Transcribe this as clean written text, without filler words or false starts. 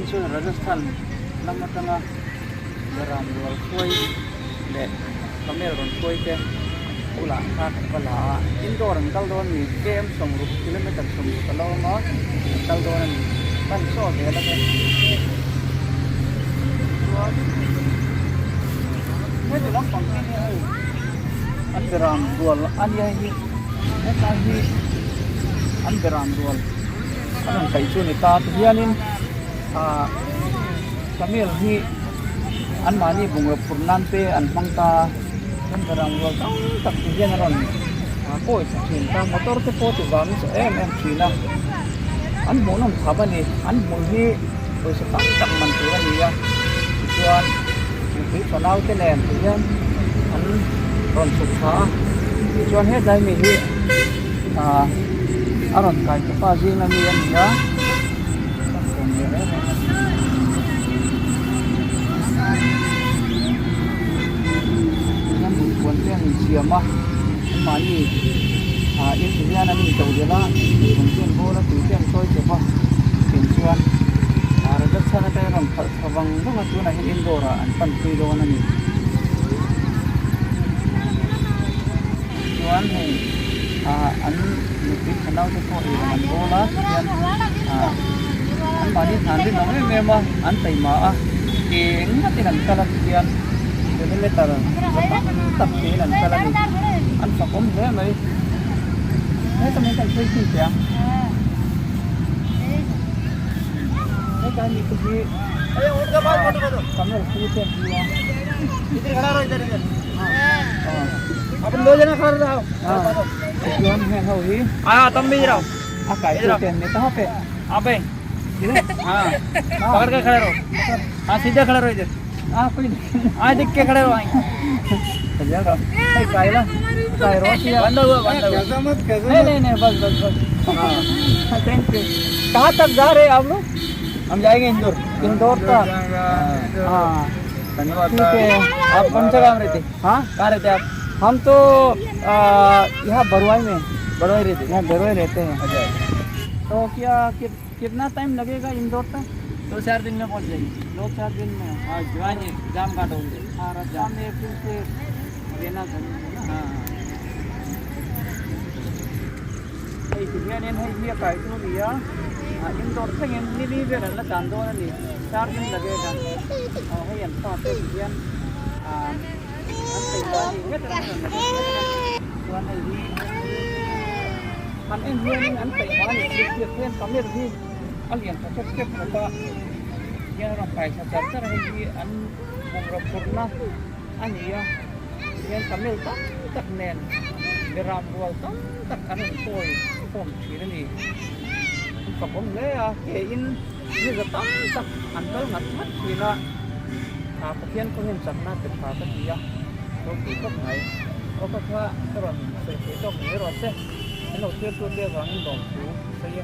chuan Rajasthan lam atanga beram rual hruai leh camel rawn hruai te bulah kha kan va la a, indoor an kal dawn a ni, km sawmruk kilometer sawmruk a lo awm a, an kal dawn a ni, pan saw zel a ni. Chuan heti lampang hi nia hei an beram rual a nia hei hi hetlai hi an beram rual a rawn kaih chu a ni ta tihianin ah camel hi anmahni bungraw phurh nan te an hmang ta a an beram rual tam tak ti hian a rawn kawi thla thin ta motor te pawh ti vang nasa em em thin a an hmuhnawm tham a ni an hmul hi pawisa tam tak man tur a ni a tichuan mipui fanau te nen ti hian an rawn chhuk thla a tichuan hetlai mi hi ah a rawn kai ta pa zing ami a ni a hian mutpuan te an insiam a anmahni ah in ti hian an intoh delh a lung te an bawl a tui te an sawi chawp a chutiang chuan ah Rajasthan atangin a rawn khalh thla vang vang a tunah hian indoor ah an pan pui dawn a ni chuan hei ah an nupui thanau te pawh eirawng an bawl a tihian ah anmahni hna an rinawm em em a an taima a eng ngatin an kal a tihian kilometer za tam tak tiin an kal a ni an fakawm hle mai heta mai kan phei thin teh ang hetlai mi te hi camel pu te an ni a. Tichuan heng ho hi a kai tu te an ni ta hawp e. Hei kai la kai rawh sia thank you कहाँ तक जा रहे आप लोग हम जाएंगे इंदौर इंदौर तक हाँ धन्यवाद ठीक है आप कौन सा गाँव रहते हाँ कहाँ रहते आप हम तो यहाँ बरवाई में बड़वाई रहते यहाँ बरवाई रहते हैं अच्छा तो क्या कि, कितना टाइम लगेगा इंदौर तक दो चार दिन में पहुँच जाएंगे दो चार दिन में हाँ जवान जाम घाट होंगे हाँ रास्ता में फिर से लेना जरूरी है ना हाँ Hei ti hianin hei hi a kai chu a ni a ah indoor thlengin ni li vel an la tlan dawn a ni char in lagega aw hei an fa te ti hian ah an chei ta a ni nget a ni chuan hei hi an en hianin an peih hma a ni thil hriat hian camel hi a lian tha khep khep khawp a hian a rawn kai thla char char a hei hi an bungraw phurhna a ni a tihian camel tam tak nen beram rual tam tak an rawn kawi khawm thin a ni an fakawm hle a ke in ni za tam tak an kal ngat ngat thin a ah Pathian pawh hian chakna pe tha ka ti a ropui khawp mai aw ka kha ka rawn sawi theih tawk mai rawh se an lo thlir tu te avangin lawmthu ka sawi e.